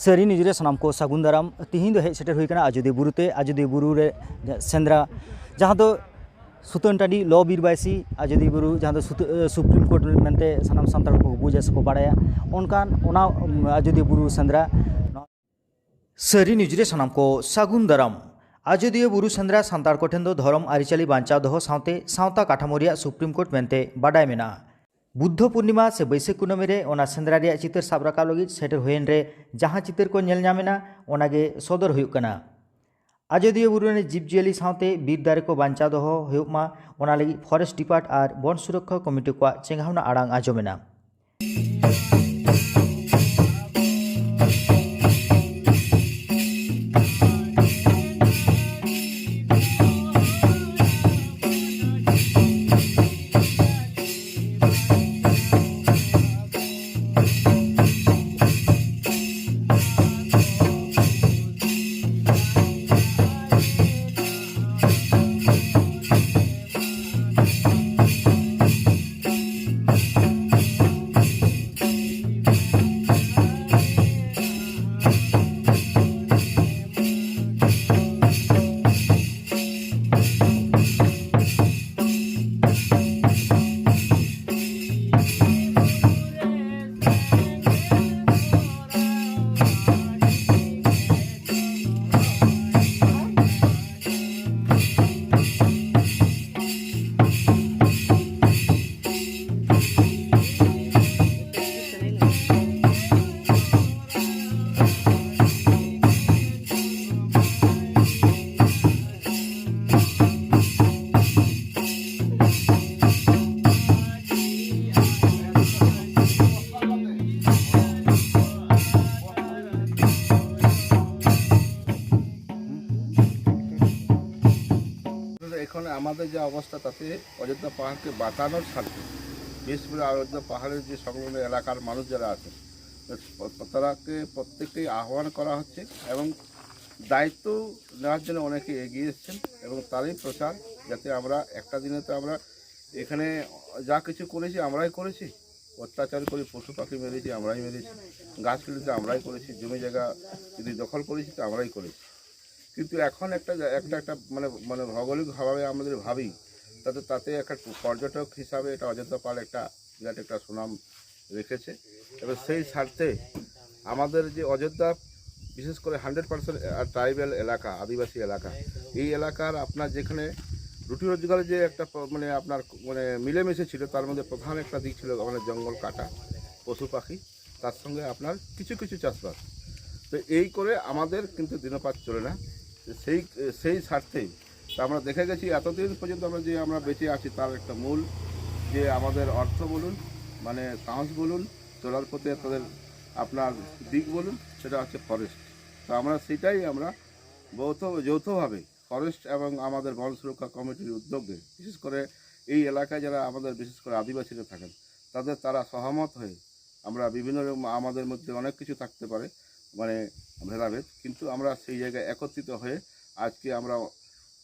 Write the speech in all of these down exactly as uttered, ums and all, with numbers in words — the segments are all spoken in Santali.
ᱥᱟᱹᱨᱤ ᱱᱤᱭᱩᱡᱽ ᱨᱮ ᱥᱟᱱᱟᱢ ᱠᱚ ᱥᱟᱹᱜᱩᱱ ᱫᱟᱨᱟᱢ᱾ ᱛᱤᱦᱤᱧ ᱫᱚ ᱦᱮᱡ ᱥᱮᱴᱮᱨ ᱦᱩᱭ ᱠᱟᱱᱟ ᱟᱡᱚᱫᱤᱭᱟᱹ ᱵᱩᱨᱩ ᱛᱮ, ᱟᱡᱚᱫᱤᱭᱟᱹ ᱵᱩᱨᱩ ᱨᱮ ᱥᱮᱸᱫᱽᱨᱟ, ᱡᱟᱦᱟᱸ ᱫᱚ ᱥᱩᱛᱟᱹᱱ ᱴᱟᱺᱰᱤ ᱞᱚ ᱵᱤᱨ ᱵᱟᱭᱥᱤ ᱟᱡᱚᱫᱤᱭᱟᱹ ᱵᱩᱨᱩ, ᱡᱟᱦᱟᱸ ᱫᱚ ᱥᱩᱛᱟᱹ-, ᱮ, ᱥᱩᱯᱨᱤᱢ ᱠᱳᱨᱴ ᱢᱮᱱᱛᱮ ᱥᱟᱱᱟᱢ ᱥᱟᱱᱛᱟᱲ ᱠᱚ ᱵᱩᱡᱟ ᱥᱮᱠᱚ ᱵᱟᱲᱟᱭᱟ, ᱚᱱᱠᱟᱱ ᱚᱱᱟ, ᱩᱢ, ᱟᱡᱚᱫᱤᱭᱟᱹ ᱵᱩᱨᱩ ᱥᱮᱸᱫᱽᱨᱟ᱾ ᱥᱟᱹᱨᱤ ᱱᱤᱭᱩᱡᱽ ᱨᱮ ᱥᱟᱱᱟᱢ ᱠᱚ ᱥᱟᱹᱜᱩᱱ ᱫᱟᱨᱟᱢ᱾ ᱟᱡᱚᱫᱤᱭᱟᱹ ᱵᱩᱨᱩ ᱥᱮᱸᱫᱽᱨᱟ ᱥᱟᱱᱛᱟᱲ ᱠᱚᱴᱷᱮᱱ ᱫᱚ ᱫᱷᱚᱨᱚᱢ ᱟᱹᱨᱤᱪᱟᱹᱞᱤ ᱵᱟᱧᱪᱟᱣ ᱫᱚᱦᱚ ᱥᱟᱶᱛᱮ ᱥᱟᱶᱛᱟ ᱠᱟᱴᱷᱟᱢᱳ ᱨᱮᱭᱟᱜ ᱥᱩᱯᱨᱤᱢ ᱠᱳᱨᱴ ᱢᱮᱱᱛᱮ ᱵᱟᱰᱟᱭ ᱢᱮᱱᱟᱜᱼᱟ᱾ ᱵᱩᱫᱽᱫᱷᱚ ᱯᱩᱨᱱᱤᱢᱟ ᱥᱮ ᱵᱟᱹᱭᱥᱟᱹᱠᱷ ᱠᱩᱱᱟᱹᱢᱤ ᱨᱮ ᱚᱱᱟ ᱥᱮᱸᱫᱽᱨᱟ ᱨᱮᱭᱟᱜ ᱪᱤᱛᱟᱹᱨ ᱥᱟᱵ ᱨᱟᱠᱟᱵ ᱞᱟᱹᱜᱤᱫ ᱥᱮᱴᱮᱨ ᱦᱩᱭᱮᱱ ᱨᱮ ᱡᱟᱦᱟᱸ ᱪᱤᱛᱟᱹᱨ ᱠᱚ ᱧᱮᱞ ᱧᱟᱢ ᱮᱱᱟ, ᱚᱱᱟ ᱜᱮ ᱥᱚᱫᱚᱨ ᱦᱩᱭᱩᱜ ᱠᱟᱱᱟ᱾ ᱟᱡᱚᱫᱤᱭᱟᱹ ᱵᱩᱨᱩ ᱨᱮᱱ ᱡᱤᱵᱽᱼᱡᱤᱭᱟᱹᱞᱤ ᱥᱟᱶᱛᱮ ᱵᱤᱨ ᱫᱟᱨᱮ ᱠᱚ ᱵᱟᱧᱪᱟᱣ ᱫᱚᱦᱚ ᱦᱩᱭᱩᱜ ᱢᱟ, ᱚᱱᱟ ᱞᱟᱹᱜᱤᱫ ᱯᱷᱚᱨᱮᱥᱴ ᱰᱤᱯᱟᱨᱴ ᱟᱨ ᱵᱚᱱ ᱥᱩᱨᱚᱠᱠᱷᱟ ᱠᱚᱢᱤᱴᱤ ᱠᱚᱣᱟᱜ ᱪᱮᱸᱜᱷᱟᱣᱱᱟ ᱟᱲᱟᱝ ᱟᱸᱡᱚᱢ ᱮᱱᱟ᱾ এখন আমাদের যে অবস্থা, তাতে অযোধ্যা পাহাড়কে বাঁচানোর স্বার্থে, বিশেষ করে অযোধ্যা পাহাড়ের যে সংলগ্ন এলাকার মানুষ যারা আছেন, তারাকে প্রত্যেককেই আহ্বান করা হচ্ছে এবং দায়িত্ব নেওয়ার জন্য অনেকে এগিয়ে এসেছেন এবং তারই প্রচার, যাতে আমরা একটা দিনে তো আমরা এখানে যা কিছু করেছি, আমরাই করেছি, অত্যাচার করে পশু পাখি মেরেছি, আমরাই মেরেছি, গাছ কেটেছে আমরাই করেছি, জমি জায়গা যদি দখল করেছি তো আমরাই করেছি। কিন্তু এখন একটা জা-, একটা একটা মানে মানে ভৌগোলিকভাবে আমরা যদি ভাবি, তাতে তাতে একটা পর্যটক হিসাবে এটা অযোধ্যা পাহাড় একটা বিরাট একটা সুনাম রেখেছে। এবং সেই স্বার্থে আমাদের যে অযোধ্যা, বিশেষ করে হান্ড্রেড পার্সেন্ট ট্রাইবাল এলাকা, আদিবাসী এলাকা, এই এলাকার আপনার যেখানে রুটি রোজগারের যে একটা প-, মানে আপনার মানে মিলেমিশে ছিল, তার মধ্যে প্রধান একটা দিক ছিল ওখানে জঙ্গল কাটা, পশু পাখি, তার সঙ্গে আপনার কিছু কিছু চাষবাস। তো এই করে আমাদের কিন্তু দিনপাত চলে না। তো সেই সেই স্বার্থেই তো আমরা দেখে গেছি এতদিন পর্যন্ত আমরা যে আমরা বেঁচে আছি, তার একটা মূল যে আমাদের অর্থ বলুন, মানে সাহস বলুন, চলার পথে তাদের আপনার দিক বলুন, সেটা হচ্ছে ফরেস্ট। তো আমরা সেটাই আমরা যৌথ যৌথভাবে ফরেস্ট এবং আমাদের বন সুরক্ষা কমিটির উদ্যোগে, বিশেষ করে এই এলাকায় যারা আমাদের বিশেষ করে আদিবাসীরা থাকেন, তাদের তারা সহমত হয়ে আমরা বিভিন্ন রকম আমাদের মধ্যে অনেক কিছু থাকতে পারে, মানে ভেদাভেদ, কিন্তু আমরা সেই জায়গায় একত্রিত হয়ে আজকে আমরা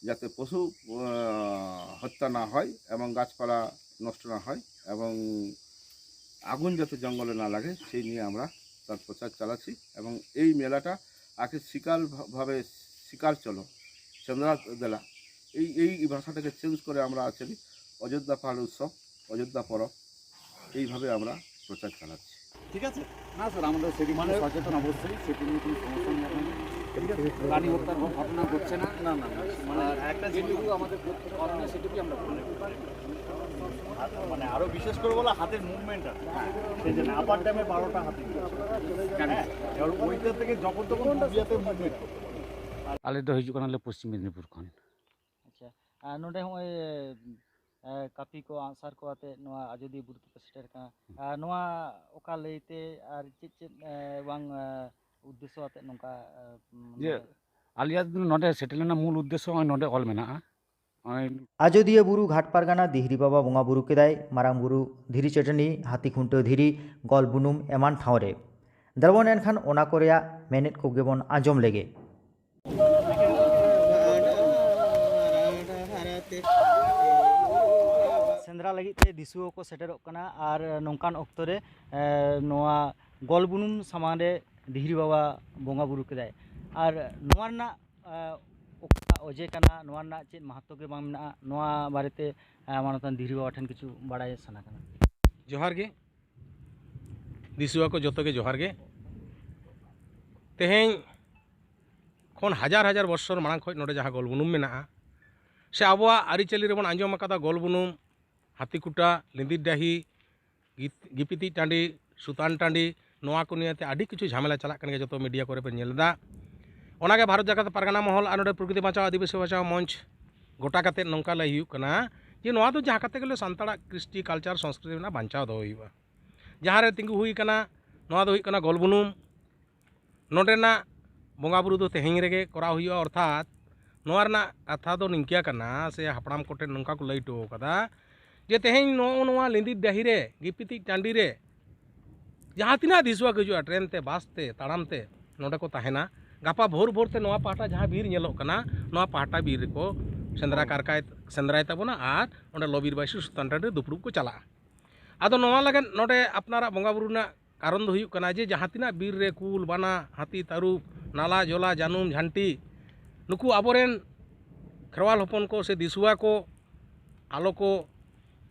যাতে পশু আহ, হত্যা না হয় এবং গাছপালা নষ্ট না হয় এবং আগুন যাতে জঙ্গলে না লাগে, সেই নিয়ে আমরা তার প্রচার চালাচ্ছি। এবং এই মেলাটা আগে শিকার ভা- ভাবে শিকার চলো, সেন্দ্রা দেলা, এই এই ভাষাটাকে চেঞ্জ করে আমরা আছি অযোধ্যা পাহাড় উৎসব, অযোধ্যা পরব, এইভাবে আমরা প্রচার চালাচ্ছি। ঠিক আছে? না স্যার, আমরা সেদিক মানে সচেতন অবশ্যই, সেটি নিয়ে কোনো সমস্যা নেই আপনাদের। ঠিক আছে? প্রাণী হত্যার কোনো ঘটনা ঘটছে না। না না না, মানে আর একটা যেটুকু আমাদের করণীয় সেটুকুই আমরা করতে পারি। আর মানে আরো বিশেষ করে বলো হাতির মুভমেন্টটা, সেই যে আপার ড্যামে বারোটা হাতি, হ্যাঁ, আর ওইটা থেকে যখন তখন নদিয়াতে মুভমেন্ট করতে পারে। ᱟᱞᱮ ᱫᱚ ᱦᱤᱡᱩᱜ ᱠᱟᱱᱟᱞᱮ ᱯᱚᱥᱪᱤᱢ ᱢᱮᱫᱽᱱᱤᱯᱩᱨ ᱠᱷᱚᱱ᱾ ᱟᱪᱪᱷᱟ, ᱟᱨ ᱱᱚᱰᱮ ᱦᱚᱸᱜᱼᱚᱭ ᱮ, ᱠᱟᱹᱯᱤ ᱠᱚ ᱟᱸᱜᱼᱥᱟᱨ ᱠᱚ ᱟᱛᱮ ᱱᱚᱣᱟ ᱟᱡᱚᱫᱤᱭᱟᱹ ᱵᱩᱨᱩ ᱛᱮᱯᱮ ᱥᱮᱴᱮᱨ ᱠᱟᱱᱟ᱾ ᱟᱨ ᱱᱚᱣᱟ ᱚᱠᱟ ᱞᱟᱹᱭᱛᱮ ᱟᱨ ᱪᱮᱫ ᱪᱮᱫ ᱮ, ᱵᱟᱝ ᱮ, ᱩᱫᱽᱫᱮᱥᱥᱚ ᱟᱛᱮ ᱱᱚᱝᱠᱟ ᱮ, ᱩᱢ, ᱤᱭᱟᱹ, ᱟᱞᱮᱭᱟᱜ ᱱᱚᱰᱮ ᱥᱮᱴᱮᱨ ᱞᱮᱱᱟ ᱢᱩᱞ ᱩᱫᱽᱫᱮᱥᱥᱚ ᱱᱚᱜᱼᱚᱭ ᱱᱚᱰᱮ ᱚᱞ ᱢᱮᱱᱟᱜᱼᱟ᱾ ᱱᱚᱜᱼᱚᱭ ᱟᱡᱚᱫᱤᱭᱟᱹ ᱵᱩᱨᱩ ᱜᱷᱟᱴ ᱯᱟᱨᱜᱟᱱᱟ ᱫᱤᱦᱨᱤ ᱵᱟᱵᱟ ᱵᱚᱸᱜᱟ ᱵᱩᱨᱩ ᱠᱮᱫᱟᱭ ᱢᱟᱨᱟᱝ ᱵᱩᱨᱩ ᱫᱷᱤᱨᱤ ᱪᱟᱹᱴᱟᱹᱱᱤ ᱦᱟᱹᱛᱤ ᱠᱷᱩᱱᱴᱟᱹᱣ ᱫᱷᱤᱨᱤ ᱜᱚᱞ ᱵᱩᱱᱩᱢ ᱮᱢᱟᱱ ᱴᱷᱟᱶ ᱨᱮ᱾ ᱫᱮᱞᱟᱵᱚᱱ ᱮᱱᱠᱷᱟᱱ ᱚᱱᱟ ᱠᱚ ᱨᱮᱭᱟᱜ ᱢᱮᱱᱮᱫ ᱠᱚᱜᱮ ᱵᱚᱱ ᱟᱸᱡᱚᱢ ᱞᱮᱜᱮ᱾ ᱥᱮᱸᱫᱽᱨᱟ ᱞᱟᱹᱜᱤᱫ ᱛᱮ ᱫᱤᱥᱩᱣᱟᱹ ᱠᱚ ᱥᱮᱴᱮᱨᱚᱜ ᱠᱟᱱᱟ᱾ ᱟᱨ ᱱᱚᱝᱠᱟᱱ ᱚᱠᱛᱚ ᱨᱮ, ᱮ, ᱱᱚᱣᱟ ᱜᱚᱞ ᱵᱩᱱᱩᱢ ᱥᱟᱢᱟᱝ ᱨᱮ ᱰᱤᱦᱨᱤ ᱵᱟᱵᱟ ᱵᱚᱸᱜᱟ ᱵᱩᱨᱩ ᱠᱮᱫᱟᱭ᱾ ᱟᱨ ᱱᱚᱣᱟ ᱨᱮᱱᱟᱜ, ᱮ, ᱚᱠᱟ ᱚᱡᱮ ᱠᱟᱱᱟ, ᱱᱚᱣᱟ ᱨᱮᱱᱟᱜ ᱪᱮᱫ ᱢᱟᱦᱟᱛᱛᱚ ᱜᱮ ᱵᱟᱝ ᱢᱮᱱᱟᱜᱼᱟ, ᱱᱚᱣᱟ ᱵᱟᱨᱮᱛᱮ, ᱮ, ᱢᱟᱱᱚᱛᱟᱱ ᱰᱤᱦᱨᱤ ᱵᱟᱵᱟ ᱴᱷᱮᱱ ᱠᱤᱪᱷᱩ ᱵᱟᱲᱟᱭ ᱥᱟᱱᱟ ᱠᱟᱱᱟ᱾ ᱡᱚᱦᱟᱨ ᱜᱮ᱾ ᱫᱤᱥᱩᱣᱟᱹ ᱠᱚ ᱡᱚᱛᱚ ᱜᱮ ᱡᱚᱦᱟᱨ ᱜᱮ᱾ ᱛᱮᱦᱮᱧ ᱠᱷᱚᱱ ᱦᱟᱡᱟᱨ ᱦᱟᱡᱟᱨ ᱵᱚᱨᱥᱚᱨ ᱢᱟᱲᱟᱝ ᱠᱷᱚᱱ ᱱᱚᱰᱮ ᱡᱟᱦᱟᱸ ᱜᱚᱞ ᱵᱩᱱᱩᱢ ᱢᱮᱱᱟᱜᱼᱟ, ᱥᱮ ᱟᱵᱚᱣᱟᱜ ᱟᱹᱨᱤᱪᱟᱹᱞᱤ ᱨᱮᱵᱚᱱ ᱟᱸᱡᱚᱢ ᱟᱠᱟᱫᱟ, ᱜᱚᱞ ᱵᱩᱱᱩᱢ, ᱦᱟᱹᱛᱤ ᱠᱩᱴᱟ, ᱞᱤᱸᱫᱤᱨ ᱰᱟᱹᱦᱤ, ᱜᱤᱯᱤᱛᱤᱡ ᱴᱟᱺᱰᱤ, ᱥᱩᱛᱟᱱ ᱴᱟᱺᱰᱤ, ᱱᱚᱣᱟ ᱠᱚ ᱱᱤᱭᱮᱛᱮ ᱟᱹᱰᱤ ᱠᱤᱪᱷᱩ ᱡᱷᱟᱢᱮᱞᱟ ᱪᱟᱞᱟᱜ ᱠᱟᱱ ᱜᱮᱭᱟ, ᱡᱚᱛᱚ ᱢᱤᱰᱤᱭᱟ ᱠᱚᱨᱮ ᱯᱮ ᱧᱮᱞ ᱮᱫᱟ᱾ ᱚᱱᱟᱜᱮ ᱵᱷᱟᱨᱚᱛ ᱡᱟᱠᱟᱛ ᱯᱟᱨᱜᱟᱱᱟ ᱢᱚᱦᱚᱞ ᱟᱨ ᱱᱚᱰᱮ ᱯᱨᱚᱠᱨᱤᱛᱤ ᱵᱟᱧᱪᱟᱣ, ᱟᱹᱫᱤᱵᱟᱹᱥᱤ ᱵᱟᱧᱪᱟᱣ ᱢᱚᱧᱪ ᱜᱚᱴᱟ ᱠᱟᱛᱮᱫ ᱱᱚᱝᱠᱟ ᱞᱟᱹᱭ ᱦᱩᱭᱩᱜ ᱠᱟᱱᱟ ᱡᱮ ᱱᱚᱣᱟ ᱫᱚ ᱡᱟᱦᱟᱸ ᱠᱟᱛᱮ ᱜᱮᱞᱮ ᱥᱟᱱᱛᱟᱲᱟᱜ ᱠᱨᱤᱥᱴᱤ, ᱠᱟᱞᱪᱟᱨ, ᱥᱚᱝᱥᱠᱨᱤᱛᱤ ᱨᱮᱱᱟᱜ ᱵᱟᱧᱪᱟᱣ ᱫᱚᱦᱚ ᱦᱩᱭᱩᱜᱼᱟ᱾ ᱡᱟᱦᱟᱸ ᱨᱮ ᱛᱤᱸᱜᱩ ᱦᱩᱭ ᱟᱠᱟᱱᱟ, ᱱᱚᱣᱟ ᱫᱚ ᱦᱩᱭᱩᱜ ᱠᱟᱱᱟ ᱜᱚᱞ ᱵᱩᱱᱩᱢ᱾ ᱱᱚᱰᱮᱱᱟᱜ ᱵᱚᱸᱜᱟ ᱵᱩᱨᱩ ᱫᱚ ᱛᱮᱦᱮᱧ ᱨᱮᱜᱮ ᱠᱚᱨᱟᱣ ᱦᱩᱭᱩᱜᱼᱟ᱾ ᱚᱨᱛᱷᱟᱛ ᱱᱚᱣᱟ ᱨᱮᱱᱟᱜ ᱠᱟᱛᱷᱟ ᱫᱚ ᱱᱤᱝᱠᱟᱹ ᱠᱟᱱᱟ, ᱥᱮ ᱦᱟᱯᱲᱟᱢ ᱠᱚᱴᱷᱮᱱ ᱱᱚᱝᱠᱟ ᱠᱚ ᱞᱟᱹᱭ ᱦᱚᱴᱚ ᱟᱠᱟᱫᱟ ᱡᱮ ᱛᱮᱦᱮᱧ ᱱᱚᱜᱼᱚ ᱱᱚᱣᱟ ᱞᱤᱸᱫᱤᱨ ᱰᱟᱹᱦᱤ ᱨᱮ, ᱜᱤᱯᱤᱛᱤᱡ ᱴᱟᱺᱰᱤ ᱨᱮ ᱡᱟᱦᱟᱸ ᱛᱤᱱᱟᱹᱜ ᱫᱤᱥᱩᱣᱟᱹ ᱠᱚ ᱦᱤᱡᱩᱜᱼᱟ, ᱴᱨᱮᱱ ᱛᱮ, ᱵᱟᱥ ᱛᱮ, ᱛᱟᱲᱟᱢ ᱛᱮ, ᱱᱚᱰᱮ ᱠᱚ ᱛᱟᱦᱮᱱᱟ᱾ ᱜᱟᱯᱟ ᱵᱷᱳᱨ ᱵᱷᱳᱨ ᱛᱮ ᱱᱚᱣᱟ ᱯᱟᱦᱴᱟ ᱡᱟᱦᱟᱸ ᱵᱤᱨ ᱧᱮᱞᱚᱜ ᱠᱟᱱᱟ, ᱱᱚᱣᱟ ᱯᱟᱦᱴᱟ ᱵᱤᱨ ᱨᱮᱠᱚ ᱥᱮᱸᱫᱽᱨᱟ ᱠᱟᱨᱠᱟᱭ, ᱥᱮᱸᱫᱽᱨᱟᱭ ᱛᱟᱵᱚᱱᱟ ᱟᱨ ᱚᱸᱰᱮ ᱞᱚᱵᱤᱨ ᱵᱟᱹᱭᱥᱤ ᱥᱩᱛᱟᱱ ᱴᱟᱺᱰᱤ ᱨᱮ ᱫᱩᱯᱲᱩᱵ ᱠᱚ ᱪᱟᱞᱟᱜᱼᱟ᱾ ᱟᱫᱚ ᱱᱚᱣᱟ ᱞᱟᱹᱜᱤᱫ ᱱᱚᱰᱮ ᱟᱯᱱᱟᱨᱟᱜ ᱵᱚᱸᱜᱟ ᱵᱩᱨᱩ ᱨᱮᱱᱟᱜ ᱠᱟᱨᱚᱱ ᱫᱚ ᱦᱩᱭᱩᱜ ᱠᱟᱱᱟ ᱡᱮ ᱡᱟᱦᱟᱸ ᱛᱤᱱᱟᱹᱜ ᱵᱤᱨ ᱨᱮ ᱠᱩᱞ, ᱵᱟᱱᱟ, ᱦᱟᱹᱛᱤ, ᱛᱟᱹᱨᱩᱵ, ᱱᱟᱞᱟ, ᱡᱚᱞᱟ, ᱡᱟᱹᱱᱩᱢ, ᱡᱷᱟᱱᱴᱤ, ᱱᱩᱠᱩ ᱟᱵᱚᱨᱮᱱ ᱠᱷᱮᱨᱣᱟᱞ ᱦᱚᱯᱚᱱ ᱠᱚ ᱥᱮ ᱫᱤᱥᱩᱣᱟ ᱠᱚ ᱟᱞᱚ ᱠᱚ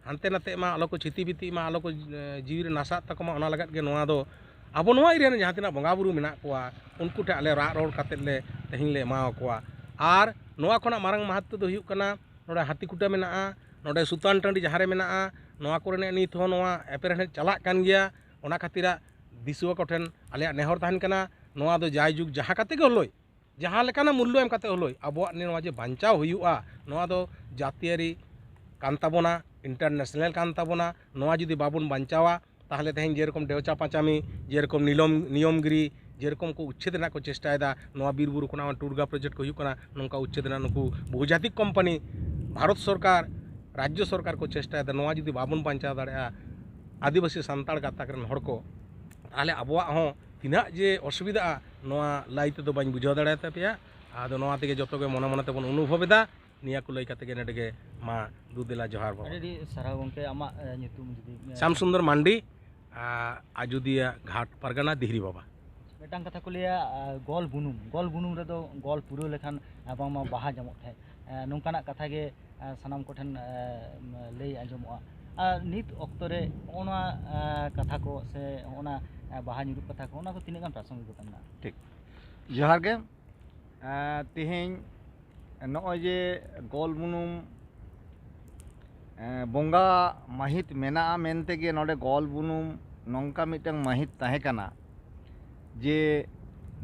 ᱦᱟᱱᱛᱮ ᱱᱟᱛᱮᱜ ᱢᱟ, ᱟᱞᱚ ᱠᱚ ᱪᱷᱤᱛᱤ ᱵᱤᱛᱤᱜ ᱢᱟ, ᱟᱞᱚ ᱠᱚ, ᱮ, ᱡᱤᱣᱤ ᱨᱮ ᱱᱟᱥᱟᱜ ᱛᱟᱠᱚ ᱢᱟ, ᱚᱱᱟ ᱞᱟᱹᱜᱤᱫ ᱜᱮ ᱱᱚᱣᱟ ᱫᱚ ᱟᱵᱚ ᱱᱚᱣᱟ ᱮᱨᱤᱭᱟ ᱨᱮ ᱡᱟᱦᱟᱸ ᱛᱤᱱᱟᱹᱜ ᱵᱚᱸᱜᱟ ᱵᱩᱨᱩ ᱢᱮᱱᱟᱜ ᱠᱚᱣᱟ, ᱩᱱᱠᱩ ᱴᱷᱮᱱ ᱟᱞᱮ ᱨᱟᱜ ᱨᱚᱲ ᱠᱟᱛᱮᱫ ᱞᱮ ᱛᱮᱦᱮᱧ ᱞᱮ ᱮᱢᱟᱣ ᱠᱚᱣᱟ᱾ ᱟᱨ ᱱᱚᱣᱟ ᱠᱷᱚᱱᱟᱜ ᱢᱟᱨᱟᱝ ᱢᱟᱦᱟᱛᱛᱚ ᱫᱚ ᱦᱩᱭᱩᱜ ᱠᱟᱱᱟ, ᱱᱚᱰᱮ ᱦᱟᱹᱛᱤ ᱠᱩᱴᱟᱹ ᱢᱮᱱᱟᱜᱼᱟ, ᱱᱚᱰᱮ ᱥᱩᱛᱟᱱ ᱴᱟᱺᱰᱤ ᱡᱟᱦᱟᱸ ᱨᱮ ᱢᱮᱱᱟᱜᱼᱟ, ᱱᱚᱣᱟ ᱠᱚᱨᱮᱱᱟᱜ ᱱᱤᱛ ᱦᱚᱸ ᱱᱚᱣᱟ ᱮᱯᱮᱨᱦᱮᱸᱰᱮᱡ ᱪᱟᱞᱟᱜ ᱠᱟᱱ ᱜᱮᱭᱟ᱾ ᱚᱱᱟ ᱠᱷᱟᱹᱛᱤᱨᱟᱜ ᱫᱤᱥᱩᱣᱟᱹ ᱠᱚᱴᱷᱮᱱ ᱟᱞᱮᱭᱟᱜ ᱱᱮᱦᱚᱨ ᱛᱟᱦᱮᱱ ᱠᱟᱱᱟ, ᱱᱚᱣᱟ ᱫᱚ ᱡᱟᱭᱡᱩᱜᱽ ᱡᱟᱦᱟᱸ ᱠᱟᱛᱮ ᱜᱮ ᱦᱳᱞᱳᱭ, ᱡᱟᱦᱟᱸ ᱞᱮᱠᱟᱱᱟᱜ ᱢᱩᱞᱞᱚ ᱮᱢ ᱠᱟᱛᱮ ᱦᱳᱞᱳᱭ, ᱟᱵᱚᱣᱟᱜ ᱱᱚᱣᱟ ᱡᱮ ᱵᱟᱧᱪᱟᱣ ᱦᱩᱭᱩᱜᱼᱟ, ᱱᱚᱣᱟ ᱫᱚ ᱡᱟᱹᱛᱤᱭᱟᱹᱨᱤ ᱠᱟᱱ ᱛᱟᱵᱚᱱᱟ, ᱤᱱᱴᱟᱨᱱᱮᱥᱱᱟᱞ ᱠᱟᱱ ᱛᱟᱵᱚᱱᱟ᱾ ᱱᱚᱣᱟ ᱡᱩᱫᱤ ᱵᱟᱵᱚᱱ ᱵᱟᱧᱪᱟᱣᱟ, ᱛᱟᱦᱚᱞᱮ ᱛᱮᱦᱮᱧ ᱡᱮᱨᱚᱠᱚᱢ ᱰᱮᱣᱪᱟ ᱯᱟᱸᱪᱟᱢᱤ, ᱡᱮᱨᱚᱠᱚᱢ ᱱᱤᱞᱚᱢ, ᱱᱤᱭᱚᱢᱜᱤᱨᱤ, ᱡᱮᱨᱚᱠᱚᱢ ᱠᱚ ᱩᱪᱪᱷᱮᱫ ᱨᱮᱱᱟᱜ ᱠᱚ ᱪᱮᱥᱴᱟᱭᱮᱫᱟ, ᱱᱚᱣᱟ ᱵᱤᱨ ᱵᱩᱨᱩ ᱠᱷᱚᱱᱟᱜ ᱴᱩᱰᱜᱟ ᱯᱨᱚᱡᱮᱠᱴ ᱠᱚ ᱦᱩᱭᱩᱜ ᱠᱟᱱᱟ, ᱱᱚᱝᱠᱟ ᱩᱪᱪᱷᱮᱫ ᱨᱮᱱᱟᱜ ᱱᱩᱠᱩ ᱵᱚᱦᱩᱡᱟᱛᱤᱠ ᱠᱳᱢᱯᱟᱱᱤ, ᱵᱷᱟᱨᱚᱛ ᱥᱚᱨᱠᱟᱨ, ᱨᱟᱡᱽᱡᱚ ᱥᱚᱨᱠᱟᱨ ᱠᱚ ᱪᱮᱥᱴᱟᱭᱮᱫᱟ᱾ ᱱᱚᱣᱟ ᱡᱩᱫᱤ ᱵᱟᱵᱚᱱ ᱵᱟᱧᱪᱟᱣ ᱫᱟᱲᱮᱭᱟᱜᱼᱟ, ᱟᱹᱫᱤᱵᱟᱹᱥᱤ ᱥᱟᱱᱛᱟᱲ ᱜᱟᱛᱟᱠ ᱨᱮᱱ ᱦᱚᱲ ᱠᱚ, ᱛᱟᱦᱚᱞᱮ ᱟᱵᱚᱣᱟᱜ ᱦᱚᱸ ᱛᱤᱱᱟᱹᱜ ᱡᱮ ᱚᱥᱩᱵᱤᱫᱷᱟᱜᱼᱟ, ᱱᱚᱣᱟ ᱞᱟᱹᱭ ᱛᱮᱫᱚ ᱵᱟᱹᱧ ᱵᱩᱡᱷᱟᱹᱣ ᱫᱟᱲᱮᱭᱟᱛᱟ ᱯᱮᱭᱟ᱾ ᱟᱫᱚ ᱱᱚᱣᱟ ᱛᱮᱜᱮ ᱡᱚᱛᱚ ᱜᱮ ᱢᱚᱱᱮ ᱢᱚᱱᱮ ᱛᱮᱵᱚᱱ ᱚᱱᱩᱵᱷᱚᱵ ᱮᱫᱟ᱾ ᱱᱤᱭᱟᱹ ᱠᱚ ᱞᱟᱹᱭ ᱠᱟᱛᱮ ᱜᱮ ᱱᱚᱰᱮ ᱜᱮ ᱢᱟ ᱫᱩ ᱫᱮᱞᱟ ᱡᱚᱦᱟᱨ ᱵᱟᱵᱟ᱾ ᱟᱹᱰᱤ ᱟᱹᱰᱤ ᱥᱟᱨᱦᱟᱣ ᱜᱚᱢᱠᱮ, ᱟᱢᱟᱜ ᱮ, ᱧᱩᱛᱩᱢ ᱡᱩᱫᱤ ᱮ, ᱥᱟᱢ ᱥᱩᱱᱫᱚᱨ ᱢᱟᱱᱰᱤ, ᱟ, ᱟᱡᱚᱫᱤᱭᱟᱹ ᱜᱷᱟᱴ ᱯᱟᱨᱜᱟᱱᱟ, ᱫᱤᱦᱨᱤ ᱵᱟᱵᱟ᱾ ᱢᱤᱫᱴᱟᱝ ᱠᱟᱛᱷᱟ ᱠᱚ ᱞᱟᱹᱭᱟ ᱮ, ᱜᱚᱞ ᱵᱩᱱᱩᱢ, ᱜᱚᱞ ᱵᱩᱱᱩᱢ ᱨᱮᱫᱚ ᱜᱚᱞ ᱯᱩᱨᱟᱹᱣ ᱞᱮᱠᱷᱟᱱ ᱮ, ᱵᱟᱝᱢᱟ ᱵᱟᱦᱟ ᱡᱟᱢᱚᱜ ᱛᱟᱦᱮᱸᱫ, ᱮ, ᱱᱚᱝᱠᱟᱱᱟᱜ ᱠᱟᱛᱷᱟ ᱜᱮ ᱮ, ᱥᱟᱱᱟᱢ ᱠᱚᱴᱷᱮᱱ ᱮ, ᱞᱟᱹᱭ ᱟᱸᱡᱚᱢᱚᱜᱼᱟ᱾ ᱟᱨ ᱱᱤᱛ ᱚᱠᱛᱚ ᱨᱮ ᱦᱚᱸᱜᱼᱚ ᱱᱚᱣᱟ ᱮ, ᱠᱟᱛᱷᱟ ᱠᱚ ᱥᱮ ᱦᱚᱸᱜᱼᱚ ᱱᱟ ᱮ, ᱵᱟᱦᱟ ᱧᱩᱨᱩᱜ ᱠᱟᱛᱷᱟ ᱠᱚ, ᱚᱱᱟ ᱠᱚ ᱛᱤᱱᱟᱹᱜ ᱜᱟᱱ ᱯᱨᱟᱥᱚᱝᱜᱤᱠᱚᱛᱟ ᱢᱮᱱᱟᱜᱼᱟ? ᱴᱷᱤᱠ, ᱡᱚᱦᱟᱨ ᱜᱮ᱾ ᱮᱸ, ᱛᱮᱦᱮᱧ ᱱᱚᱜᱼᱚᱭ ᱡᱮ ᱜᱚᱞ ᱵᱩᱱᱩᱢ ᱮᱸ, ᱵᱚᱸᱜᱟ ᱢᱟᱹᱦᱤᱛ ᱢᱮᱱᱟᱜᱼᱟ ᱢᱮᱱᱛᱮ ᱜᱮ ᱱᱚᱰᱮ ᱜᱚᱞ ᱵᱩᱱᱩᱢ ᱱᱚᱝᱠᱟ ᱢᱤᱫᱴᱟᱝ ᱢᱟᱹᱦᱤᱛ ᱛᱟᱦᱮᱸ ᱠᱟᱱᱟ ᱡᱮ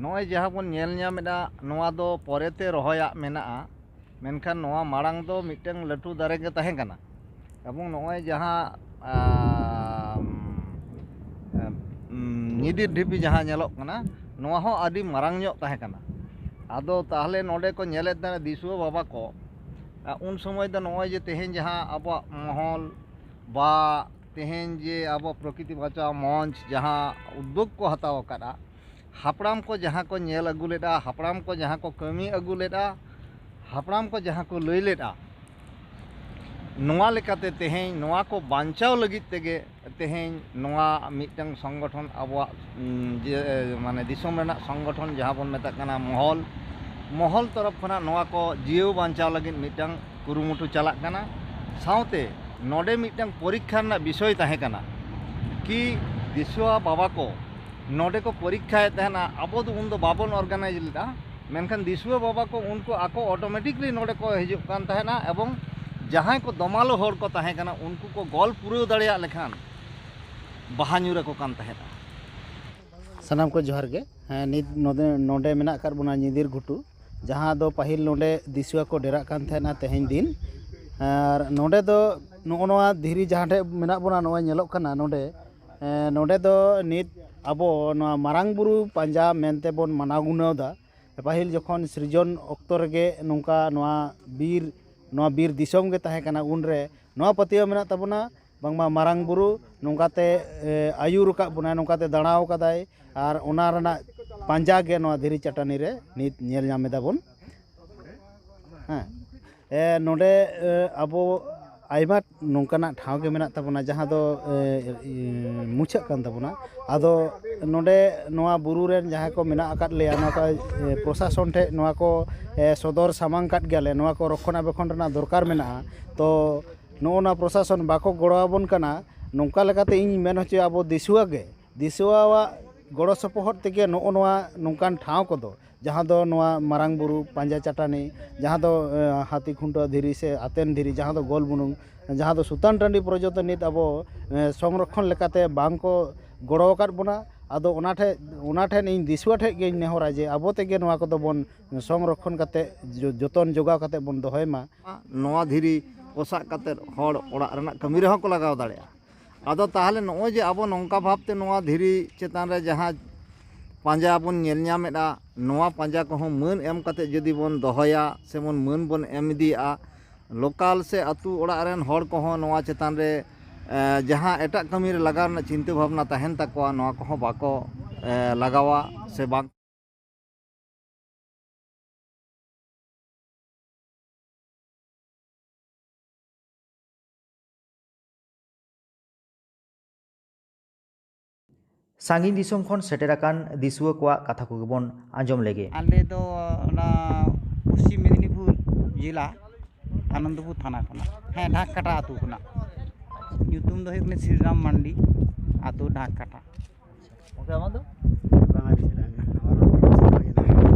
ᱱᱚᱜᱼᱚᱭ ᱡᱟᱦᱟᱸ ᱵᱚᱱ ᱧᱮᱞ ᱧᱟᱢ ᱮᱫᱟ, ᱱᱚᱣᱟ ᱫᱚ ᱯᱚᱨᱮᱛᱮ ᱨᱚᱦᱚᱭᱟᱜ ᱢᱮᱱᱟᱜᱼᱟ, ᱢᱮᱱᱠᱷᱟᱱ ᱱᱚᱣᱟ ᱢᱟᱲᱟᱝ ᱫᱚ ᱢᱤᱫᱴᱟᱝ ᱞᱟᱹᱴᱩ ᱫᱟᱨᱮ ᱜᱮ ᱛᱟᱦᱮᱸ ᱠᱟᱱᱟ᱾ ᱮᱵᱚᱝ ᱱᱚᱜᱼᱚᱭ ᱡᱟᱦᱟᱸ, ᱟᱢ, ᱮᱢ, ᱧᱤᱫᱤᱨ ᱰᱷᱤᱯᱤ ᱡᱟᱦᱟᱸ ᱧᱮᱞᱚᱜ ᱠᱟᱱᱟ, ᱱᱚᱣᱟ ᱦᱚᱸ ᱟᱹᱰᱤ ᱢᱟᱨᱟᱝ ᱧᱚᱜ ᱛᱟᱦᱮᱸ ᱠᱟᱱᱟ᱾ ᱟᱫᱚ ᱛᱟᱦᱚᱞᱮ ᱱᱚᱰᱮ ᱠᱚ ᱧᱮᱞᱮᱫ ᱛᱟᱦᱮᱸ ᱫᱤᱥᱩᱣᱟᱹ ᱵᱟᱵᱟ ᱠᱚ, ᱟ, ᱩᱱ ᱥᱚᱢᱚᱭ ᱫᱚ ᱱᱚᱜᱼᱚᱭ ᱡᱮ ᱛᱮᱦᱮᱧ ᱡᱟᱦᱟᱸ ᱟᱵᱚᱣᱟᱜ ᱢᱚᱦᱚᱞ ᱵᱟ ᱛᱮᱦᱮᱧ ᱡᱮ ᱟᱵᱚ ᱯᱨᱚᱠᱨᱤᱛᱤ ᱵᱟᱧᱪᱟᱣ ᱢᱚᱧᱪ ᱡᱟᱦᱟᱸ ᱩᱫᱽᱫᱳᱜᱽ ᱠᱚ ᱦᱟᱛᱟᱣ ᱟᱠᱟᱫᱼᱟ, ᱦᱟᱯᱲᱟᱢ ᱠᱚ ᱡᱟᱦᱟᱸ ᱠᱚ ᱧᱮᱞ ᱟᱹᱜᱩ ᱞᱮᱫᱼᱟ, ᱦᱟᱯᱲᱟᱢ ᱠᱚ ᱡᱟᱦᱟᱸ ᱠᱚ ᱠᱟᱹᱢᱤ ᱟᱹᱜᱩ ᱞᱮᱫᱼᱟ, ᱦᱟᱯᱲᱟᱢ ᱠᱚ ᱡᱟᱦᱟᱸ ᱠᱚ ᱞᱟᱹᱭ ᱞᱮᱫᱼᱟ, ᱱᱚᱣᱟ ᱞᱮᱠᱟᱛᱮ ᱛᱮᱦᱮᱧ ᱱᱚᱣᱟ ᱠᱚ ᱵᱟᱧᱪᱟᱣ ᱞᱟᱹᱜᱤᱫ ᱛᱮᱜᱮ ᱛᱮᱦᱮᱧ ᱱᱚᱣᱟ ᱢᱤᱫᱴᱟᱝ ᱥᱚᱝᱜᱚᱴᱷᱚᱱ ᱟᱵᱚᱣᱟᱜ, ᱩᱢ, ᱡᱮ, ᱢᱟᱱᱮ ᱫᱤᱥᱚᱢ ᱨᱮᱱᱟᱜ ᱥᱚᱝᱜᱚᱴᱷᱚᱱ ᱡᱟᱦᱟᱸ ᱵᱚᱱ ᱢᱮᱛᱟᱜ ᱠᱟᱱᱟ ᱢᱚᱦᱚᱞ, ᱢᱚᱦᱚᱞ ᱛᱚᱨᱚᱯ ᱠᱷᱚᱱᱟᱜ ᱱᱚᱣᱟ ᱠᱚ ᱡᱤᱭᱟᱹᱣ ᱵᱟᱧᱪᱟᱣ ᱞᱟᱹᱜᱤᱫ ᱢᱤᱫᱴᱟᱝ ᱠᱩᱨᱩᱢᱩᱴᱩ ᱪᱟᱞᱟᱜ ᱠᱟᱱᱟ᱾ ᱥᱟᱶᱛᱮ ᱱᱚᱰᱮ ᱢᱤᱫᱴᱟᱝ ᱯᱚᱨᱤᱠᱠᱷᱟ ᱨᱮᱱᱟᱜ ᱵᱤᱥᱚᱭ ᱛᱟᱦᱮᱸ ᱠᱟᱱᱟ ᱠᱤ ᱫᱤᱥᱩᱣᱟ ᱵᱟᱵᱟ ᱠᱚ ᱱᱚᱰᱮ ᱠᱚ ᱯᱚᱨᱤᱠᱠᱷᱟᱭᱮᱫ ᱛᱟᱦᱮᱱᱟ, ᱟᱵᱚ ᱫᱚ ᱩᱱᱫᱚ ᱵᱟᱵᱚᱱ ᱚᱨᱜᱟᱱᱟᱭᱤᱡᱽ ᱞᱮᱫᱟ, ᱢᱮᱱᱠᱷᱟᱱ ᱫᱤᱥᱩᱣᱟᱹ ᱵᱟᱵᱟ ᱠᱚ ᱩᱱᱠᱩ ᱟᱠᱚ ᱚᱴᱳᱢᱮᱴᱤᱠᱞᱤ ᱱᱚᱰᱮ ᱠᱚ ᱦᱤᱡᱩᱜ ᱠᱟᱱ ᱛᱟᱦᱮᱱᱟ ᱮᱵᱚᱝ ᱡᱟᱦᱟᱸᱭ ᱠᱚ ᱫᱚᱢᱟᱞᱳ ᱦᱚᱲ ᱠᱚ ᱛᱟᱦᱮᱸ ᱠᱟᱱᱟ ᱩᱱᱠᱩ ᱠᱚ ᱜᱚᱞ ᱯᱩᱨᱟᱹᱣ ᱫᱟᱲᱮᱭᱟᱜ ᱞᱮᱠᱷᱟᱱ ᱵᱟᱦᱟ ᱧᱩᱨ ᱟᱠᱚ ᱠᱟᱱ ᱛᱟᱦᱮᱸᱫᱼᱟ᱾ ᱥᱟᱱᱟᱢ ᱠᱚ ᱡᱚᱦᱟᱨ ᱜᱮ᱾ ᱦᱮᱸ, ᱱᱤᱛ ᱱᱚᱰᱮ, ᱱᱚᱰᱮ ᱢᱮᱱᱟᱜ ᱟᱠᱟᱫ ᱵᱚᱱᱟ ᱧᱤᱫᱤᱨ ᱜᱷᱩᱴᱩ, ᱡᱟᱦᱟᱸ ᱫᱚ ᱯᱟᱹᱦᱤᱞ ᱱᱚᱰᱮ ᱫᱤᱥᱩᱣᱟᱹ ᱠᱚ ᱰᱮᱨᱟᱜ ᱠᱟᱱ ᱛᱟᱦᱮᱱᱟ ᱛᱮᱦᱮᱧ ᱫᱤᱱ᱾ ᱟᱨ ᱱᱚᱰᱮ ᱫᱚ ᱱᱚᱜᱼᱚ ᱱᱚᱣᱟ ᱫᱷᱤᱨᱤ ᱡᱟᱦᱟᱸ ᱴᱷᱮᱡ ᱢᱮᱱᱟᱜ ᱵᱚᱱᱟ, ᱱᱚᱜᱼᱚᱭ ᱧᱮᱞᱚᱜ ᱠᱟᱱᱟ ᱱᱚᱰᱮ, ᱮᱸ, ᱱᱚᱰᱮ ᱫᱚ ᱱᱤᱛ ᱟᱵᱚ ᱱᱚᱣᱟ ᱢᱟᱨᱟᱝ ᱵᱩᱨᱩ ᱯᱟᱸᱡᱟ ᱢᱮᱱᱛᱮ ᱵᱚᱱ ᱢᱟᱱᱟᱣ ᱜᱩᱱᱟᱹᱣ ᱮᱫᱟ᱾ ᱯᱟᱹᱦᱤᱞ ᱡᱚᱠᱷᱚᱱ ᱥᱤᱨᱡᱚᱱ ᱚᱠᱛᱚ ᱨᱮᱜᱮ ᱱᱚᱝᱠᱟ ᱱᱚᱣᱟ ᱵᱤᱨ, ᱱᱚᱣᱟ ᱵᱤᱨ ᱫᱤᱥᱚᱢ ᱜᱮ ᱛᱟᱦᱮᱸ ᱠᱟᱱᱟ, ᱩᱱᱨᱮ ᱱᱚᱣᱟ ᱯᱟᱹᱛᱭᱟᱹᱣ ᱢᱮᱱᱟᱜ ᱛᱟᱵᱚᱱᱟ ᱵᱟᱝᱢᱟ ᱢᱟᱨᱟᱝ ᱵᱩᱨᱩ ᱱᱚᱝᱠᱟᱛᱮ, ᱮ, ᱟᱹᱭᱩᱨ ᱟᱠᱟᱫ ᱵᱚᱱᱟᱭ, ᱱᱚᱝᱠᱟᱛᱮ ᱫᱟᱬᱟᱣ ᱟᱠᱟᱫᱟᱭ, ᱟᱨ ᱚᱱᱟ ᱨᱮᱱᱟᱜ ᱯᱟᱸᱡᱟ ᱜᱮ ᱱᱚᱣᱟ ᱫᱷᱤᱨᱤ ᱪᱟᱹᱴᱟᱹᱱᱤ ᱨᱮ ᱱᱤᱛ ᱧᱮᱞ ᱧᱟᱢ ᱮᱫᱟ ᱵᱚᱱ᱾ ᱦᱮᱸ, ᱮ, ᱱᱚᱰᱮ, ᱮ, ᱟᱵᱚ ᱟᱭᱢᱟ ᱱᱚᱝᱠᱟᱱᱟᱜ ᱴᱷᱟᱶ ᱜᱮ ᱢᱮᱱᱟᱜ ᱛᱟᱵᱚᱱᱟ, ᱡᱟᱦᱟᱸ ᱫᱚ, ᱮ, ᱮ, ᱢᱩᱪᱟᱹᱫ ᱠᱟᱱ ᱛᱟᱵᱚᱱᱟ᱾ ᱟᱫᱚ ᱱᱚᱰᱮ ᱱᱚᱣᱟ ᱵᱩᱨᱩ ᱨᱮᱱ ᱡᱟᱦᱟᱸᱭ ᱠᱚ ᱢᱮᱱᱟᱜ ᱟᱠᱟᱫ ᱞᱮᱭᱟ, ᱱᱚᱣᱟ ᱠᱚ, ᱮ, ᱯᱨᱚᱥᱟᱥᱚᱱ ᱴᱷᱮᱱ ᱱᱚᱣᱟ ᱠᱚ, ᱮ, ᱥᱚᱫᱚᱨ ᱥᱟᱢᱟᱝ ᱠᱟᱫ ᱜᱮᱭᱟᱞᱮ, ᱱᱚᱣᱟ ᱠᱚ ᱨᱚᱠᱷᱚᱱᱟᱵᱮᱠᱷᱚᱱ ᱨᱮᱱᱟᱜ ᱫᱚᱨᱠᱟᱨ ᱢᱮᱱᱟᱜᱼᱟ᱾ ᱛᱚ ᱱᱚᱜᱼᱚ ᱱᱚᱣᱟ ᱯᱨᱚᱥᱟᱥᱚᱱ ᱵᱟᱠᱚ ᱜᱚᱲᱚ ᱟᱵᱚᱱ ᱠᱟᱱᱟ, ᱱᱚᱝᱠᱟ ᱞᱮᱠᱟᱛᱮ ᱤᱧ ᱢᱮᱱ ᱦᱚᱪᱚᱭᱟ, ᱟᱵᱚ ᱫᱤᱥᱩᱣᱟ ᱜᱮ, ᱫᱤᱥᱩᱣᱟᱣᱟᱜ ᱜᱚᱲᱚ ᱥᱚᱯᱚᱦᱚᱫ ᱛᱮᱜᱮ ᱱᱚᱜᱼᱚ ᱱᱚᱣᱟ ᱱᱚᱝᱠᱟᱱ ᱴᱷᱟᱶ ᱠᱚᱫᱚ, ᱡᱟᱦᱟᱸ ᱫᱚ ᱱᱚᱣᱟ ᱢᱟᱨᱟᱝ ᱵᱩᱨᱩ ᱯᱟᱸᱡᱟ ᱪᱟᱴᱟᱱᱤ, ᱡᱟᱦᱟᱸ ᱫᱚ, ᱮ, ᱦᱟᱹᱛᱤ ᱠᱷᱩᱱᱴᱟᱹᱣ ᱫᱷᱤᱨᱤ ᱥᱮ ᱟᱛᱮᱱ ᱫᱷᱤᱨᱤ, ᱡᱟᱦᱟᱸ ᱫᱚ ᱜᱳᱞ ᱵᱩᱱᱩᱝ, ᱡᱟᱦᱟᱸ ᱫᱚ ᱥᱩᱛᱟᱱ ᱴᱟᱺᱰᱤ ᱯᱚᱨᱡᱚᱱᱛᱚ ᱱᱤᱛ ᱟᱵᱚ, ᱮ, ᱥᱚᱝᱨᱚᱠᱷᱚᱱ ᱞᱮᱠᱟᱛᱮ ᱵᱟᱝ ᱠᱚ ᱜᱚᱲᱚ ᱟᱠᱟᱫ ᱵᱚᱱᱟ᱾ ᱟᱫᱚ ᱚᱱᱟ ᱴᱷᱮᱡ, ᱚᱱᱟ ᱴᱷᱮᱱ ᱤᱧ ᱫᱤᱥᱩᱣᱟ ᱴᱷᱮᱡ ᱜᱮᱧ ᱱᱮᱦᱚᱨᱟ ᱡᱮ ᱟᱵᱚ ᱛᱮᱜᱮ ᱱᱚᱣᱟ ᱠᱚᱫᱚ ᱵᱚᱱ ᱥᱚᱝᱨᱚᱠᱷᱚᱱ ᱠᱟᱛᱮ ᱡᱚ-, ᱡᱚᱛᱚᱱ ᱡᱚᱜᱟᱣ ᱠᱟᱛᱮ ᱵᱚᱱ ᱫᱚᱦᱚᱭ ᱢᱟ᱾ ᱱᱚᱣᱟ ᱫᱷᱤᱨᱤ ᱯᱚᱥᱟᱜ ᱠᱟᱛᱮ ᱦᱚᱲ ᱚᱲᱟᱜ ᱨᱮᱱᱟᱜ ᱠᱟᱹᱢᱤ ᱨᱮᱦᱚᱸ ᱠᱚ ᱞᱟᱜᱟᱣ ᱫᱟᱲᱮᱭᱟᱜᱼᱟ᱾ ᱟᱫᱚ ᱛᱟᱦᱚᱞᱮ ᱱᱚᱜᱼᱚᱭ ᱡᱮ ᱟᱵᱚ ᱱᱚᱝᱠᱟ ᱵᱷᱟᱵᱽᱛᱮ ᱱᱚᱣᱟ ᱫᱷᱤᱨᱤ ᱪᱮᱛᱟᱱ ᱨᱮ ᱡᱟᱦᱟᱸ ᱯᱟᱸᱡᱟ ᱵᱚᱱ ᱧᱮᱞ ᱧᱟᱢᱮᱫᱼᱟ, ᱱᱚᱣᱟ ᱯᱟᱸᱡᱟ ᱠᱚᱦᱚᱸ ᱢᱟᱹᱱ ᱮᱢ ᱠᱟᱛᱮ ᱡᱩᱫᱤ ᱵᱚᱱ ᱫᱚᱦᱚᱭᱟ ᱥᱮᱵᱚᱱ ᱢᱟᱹᱱ ᱵᱚᱱ ᱮᱢ ᱤᱫᱤᱭᱟᱜᱼᱟ, ᱞᱳᱠᱟᱞ ᱥᱮ ᱟᱹᱛᱩ ᱚᱲᱟᱜ ᱨᱮᱱ ᱦᱚᱲ ᱠᱚᱦᱚᱸ ᱱᱚᱣᱟ ᱪᱮᱛᱟᱱ ᱨᱮ, ᱮ, ᱡᱟᱦᱟᱸ ᱮᱴᱟᱜ ᱠᱟᱹᱢᱤ ᱨᱮ ᱞᱟᱜᱟᱣ ᱨᱮᱱᱟᱜ ᱪᱤᱱᱛᱟᱹ ᱵᱷᱟᱵᱽᱱᱟ ᱛᱟᱦᱮᱱ ᱛᱟᱠᱚᱣᱟ, ᱱᱚᱣᱟ ᱠᱚᱦᱚᱸ ᱵᱟᱠᱚ, ᱮ, ᱞᱟᱜᱟᱣᱟ ᱥᱮ ᱵᱟᱝ᱾ ᱥᱟᱺᱜᱤᱧ ᱫᱤᱥᱚᱢ ᱠᱷᱚᱱ ᱥᱮᱴᱮᱨ ᱟᱠᱟᱱ ᱫᱤᱥᱩᱣᱟᱹ ᱠᱚᱣᱟᱜ ᱠᱟᱛᱷᱟ ᱠᱚᱜᱮ ᱵᱚᱱ ᱟᱸᱡᱚᱢ ᱞᱮᱜᱮ᱾ ᱟᱞᱮ ᱫᱚ ᱚᱱᱟ ᱯᱚᱥᱪᱤᱢ ᱢᱮᱫᱽᱱᱤᱯᱩᱨ ᱡᱮᱞᱟ, ᱟᱱᱚᱱᱫᱚᱯᱩᱨ ᱛᱷᱟᱱᱟ ᱠᱷᱚᱱᱟᱜ᱾ ᱦᱮᱸ, ᱰᱷᱟᱠ ᱠᱟᱴᱟ ᱟᱹᱛᱩ ᱠᱷᱚᱱᱟᱜ᱾ ᱧᱩᱛᱩᱢ ᱫᱚ ᱦᱩᱭᱩᱜ ᱠᱟᱱᱟ ᱥᱨᱤᱨᱟᱢ ᱢᱟᱱᱰᱤ, ᱟᱹᱛᱩ ᱰᱷᱟᱠ ᱠᱟᱴᱟ᱾ ᱜᱚᱢᱠᱮ, ᱟᱢᱟᱜ ᱫᱚ? ᱵᱟᱝᱟᱞᱤ ᱥᱮᱫ ᱨᱮᱱ᱾